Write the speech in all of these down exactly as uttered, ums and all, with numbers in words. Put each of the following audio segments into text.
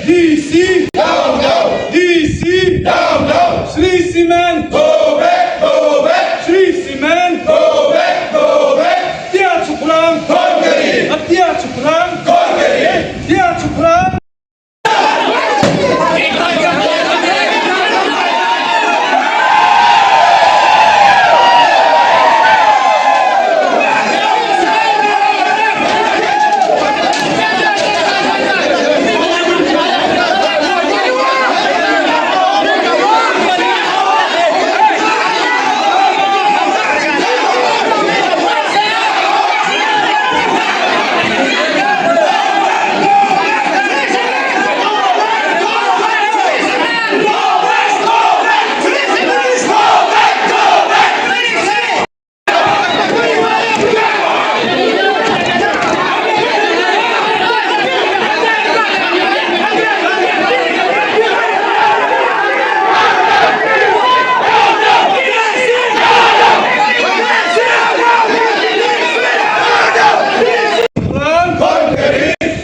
D C, down, down. D C, down, down. Shree Cement, go back, go back. Shree Cement, go back, go back. Tia Chuklang, khon ka ri. Tia Chuklang, khon ka ri. Tia Chuklang.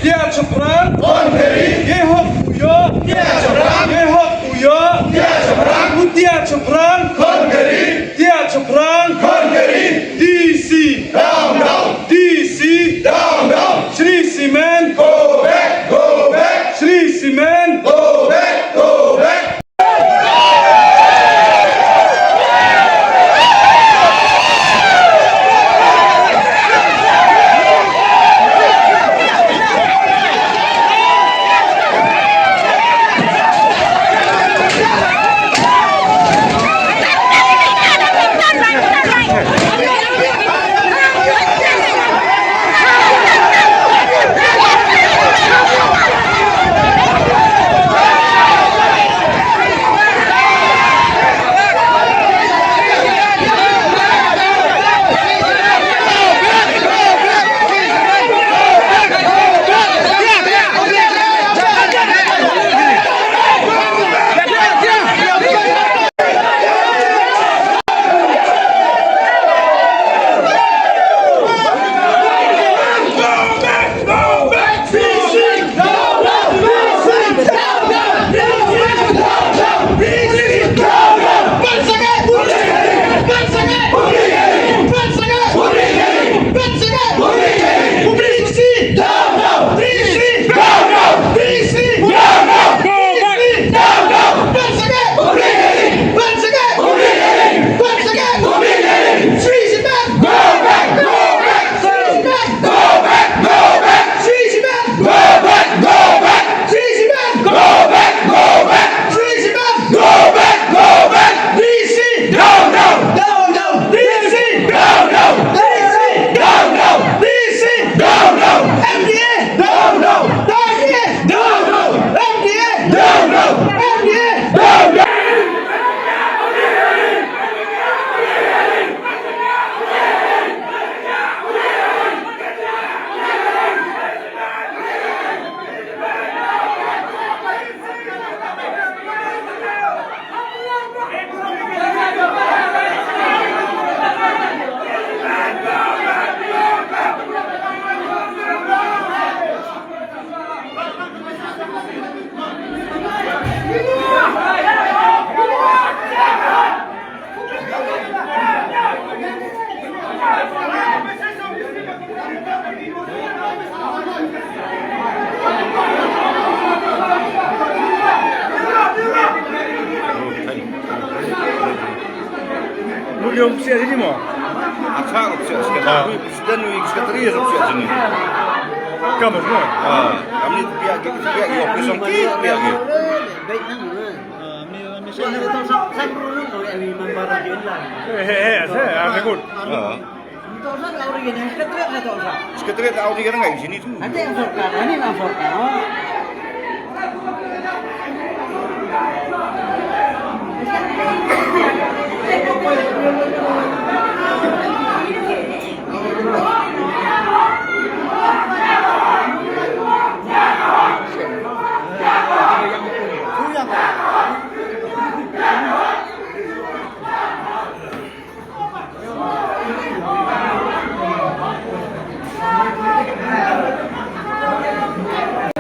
Tia Chuklang, khon ka ri. Ye hok u yo. Tia Chuklang, ye hok u yo. Tia Chuklang, u Tia Chuklang, khon ka ri. Tia Chuklang, khon ka ri. D C, down, down. D C, down, down. Shree Cement, go back, go back. Shree Cement, go back, go back. Lu liang psiah sini mo. Acha psiah sini. Lu president, lu secretary psiah sini. Kamu semua. Ah, kami pihak, pihak office, pihak. He, he, he, ah, very good. Ah. Secretariat la uri ka rangai sini tu. Ate ang sorkar, ani ang sorkar, no?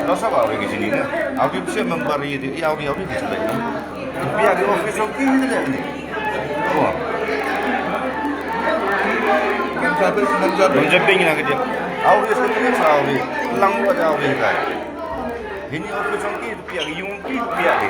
Lo sa ba uri ngi sini na. Audi bisi member ye di, audi, audi bisi lagi na. Pia di office of king ni lagi ni. Wah. Nang jabe, nang jabe. Nang jabe ni nak dia. Audi sekali sa audi. Lang buat audi kai. Ini office of king pia di, yung king pia di.